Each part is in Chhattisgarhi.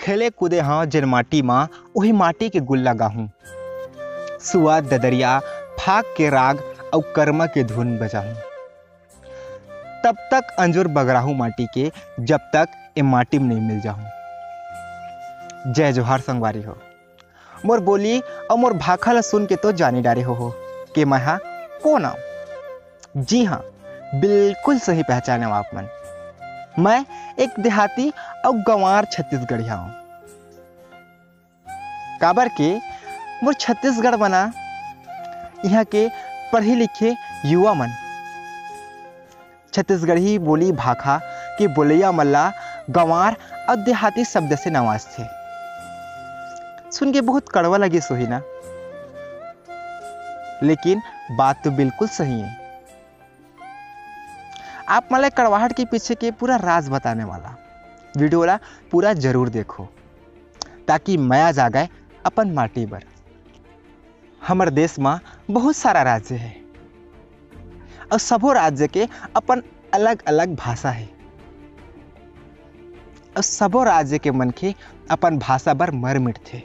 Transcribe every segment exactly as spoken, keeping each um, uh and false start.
खेले कूदे हंव जेन माटी मा, ओही माटी के गुल्ला गाहूं। सुआ ददरिया, फाग के राग अउ करमा के धुन बजाहूं। तब तक अंजोर बगराहूं माटी के, जब तक ए माटी में नहीं मिल जाहूं। जय जोहार संगवारी हो। मोर बोली अउ मोर भाखा ला सुन के तो जाने डारे हो, हो के मैं हा कोन आंव। जी हां, बिल्कुल सही पहचाने हो आप मन। मैं एक देहाती अउ गंवार छत्तीसगढ़िया हूं। काबर के मोर छत्तीसगढ़ बना, इहां के पढ़े लिखे युवा मन छत्तीसगढ़ी बोली भाखा के बोलैया मन ला गंवार अउ देहाती शब्द से नवाजथे। सुन के बहुत कड़वा लगिस होही ना, लेकिन बात तो बिल्कुल सही है। आप मन ला कड़वाहट के पीछे के पूरा राज बताने वाला वीडियो ला पूरा जरूर देखो, ताकि मया जागे अपन माटी बर। हमर देश म बहुत सारा राज्य हे अउ सबो राज्य के अपन अलग-अलग भाषा हे अउ सबो राज्य के मनखे अपन भाषा बर मर मिटथे।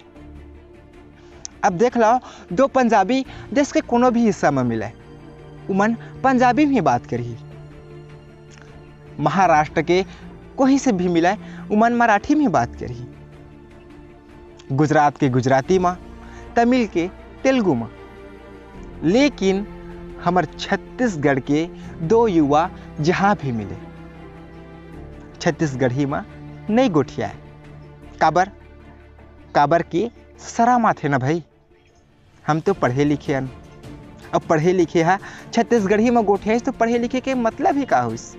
अब देख लो, दो पंजाबी देश के कोनो भी हिस्सा म मिले, उमन पंजाबी में ही बात करही। महाराष्ट्र के कोही से भी मिले, उमन मराठी में ही बात करही। गुजरात के गुजराती म, तमिल के तेलुगु म। लेकिन हमर छत्तीसगढ़ के दो युवा जहां भी मिले, छत्तीसगढ़ी म नइ गोठियाय। काबर? काबर कि सरम आथे ना भाई। हम तो पढ़े लिखे हन। अब पढ़े लिखे हा छत्तीसगढ़ी म गोठियाइस तो पढ़े लिखे के मतलब ही का होइस?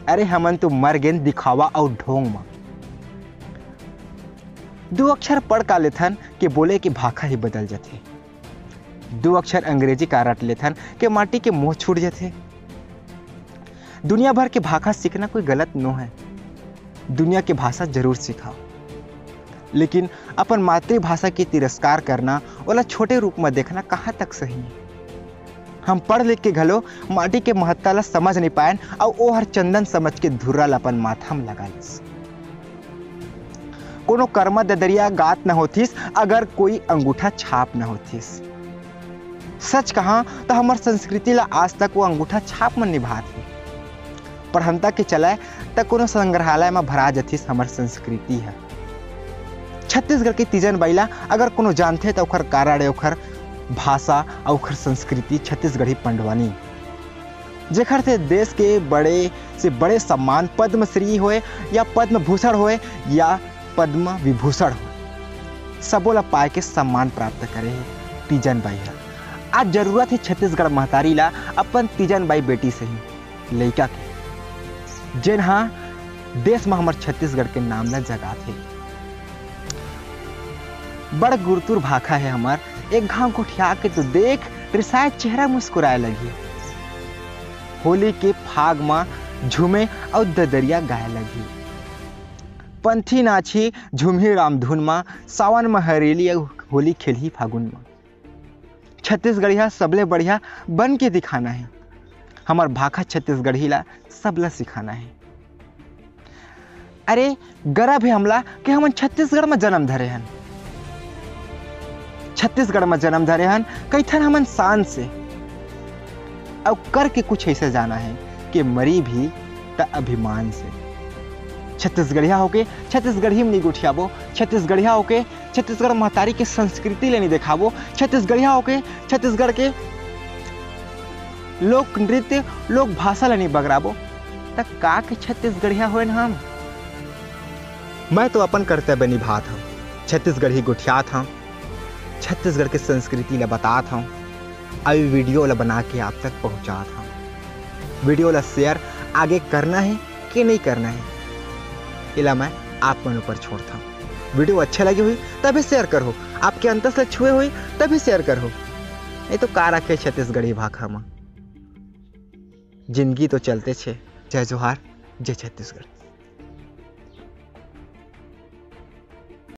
अरे हमन तो मर गेन दिखावा अउ ढोंग म। दू अक्षर पढ़ का लेथन के बोले के भाखा ही बदल जथे। दू अक्षर अंग्रेजी का रट लेथन के माटी के मोह छूट जथे। दुनिया भर के भाखा सीखना कोई गलत नो है। दुनिया के भाषा जरूर सिखाओ, लेकिन अपन मातृभाषा के तिरस्कार करना, ओला छोटे रूप म देखना कहाँ तक सही है? हम पढ़ लिख के घलो माटी के महत्ता ला समझ नहीं पाएन, अउ ओ हर चंदन समझ के धुर्रा ला अपन माथा म लगा लिस। कोनो करमा ददरिया गात न होथिस, अगर कोई अंगूठा छाप न होथिस। सच कहा तो हमर संस्कृति ला आज तक वो अंगूठा छाप मन निभात हे। पढ़ंता के चलय त कोनो संग्रहालय म भरा जथिस हमर संस्कृति ह। छत्तीसगढ़ के तीजन बाई ला अगर कोनो जानथे त ओखर कारण ए ओखर भाषा अउ ओखर संस्कृति छत्तीसगढ़ी पंडवानी, जेखर से देश के बड़े से बड़े सम्मान पद्मश्री होय या पद्म भूषण होय या पद्म विभूषण होय, सबो ला पाए के सम्मान प्राप्त करे हे तीजन बाई ह। आज जरूरत हे छत्तीसगढ़ महतारी ला अपन तीजन बाई बेटी से ही, लइका के, जेन हा देश म हमर छत्तीसगढ़ के नाम ला जगाथे। बड़ गुरतुर भाखा हे हमर, एक घांव गोठिया के तो देख, रिसाए चेहरा मुस्कुराए लगही। होली के फाग म झूमे अउ ददरिया गाए लगही। पंथी नाचही, झूमही रामधुन म, सावन म हरेली अउ होली खेलही फागुन म। छत्तीसगढ़िया सबले बढ़िया बन के दिखाना हे। हमर भाखा छत्तीसगढ़ी ला सबला सिखाना हे। अरे, गरब हे हमला कि हमन छत्तीसगढ़ म जन्म धरे हन। छत्तीसगढ़ म जन्म धरे हन, कहिथन हमन शान से। अउ करके कुछ ऐसे जाना हे कि मरी भी त अभिमान से। छत्तीसगढ़िया होके छत्तीसगढ़ी म नी गोठियाबो, छत्तीसगढ़िया होके छत्तीसगढ़ महतारी के संस्कृति ले नी देखाबो, छत्तीसगढ़िया होके छत्तीसगढ़ के लोक नृत्य, लोक भाषा ला नी बगराबो, त का के छत्तीसगढ़िया होएन हम? मैं तो अपन कर्तव्य निभात हंव, छत्तीसगढ़ी गोठियात हंव, छत्तीसगढ़ के संस्कृति ला बतात हंव, अउ वीडियो ला बना के आप तक पहुंचात हंव। वीडियो ला शेयर आगे करना हे कि नहीं करना हे, एला मैं आप मन ऊपर छोड़त हंव। वीडियो अच्छा लगे होही तभी शेयर करहू, आपके अंतस ला छुए होही तभी शेयर करहू, नहीं तो का रखे छत्तीसगढ़ी भाखा म। जिंदगी तो चलते छे। जय जोहार, जय छत्तीसगढ़।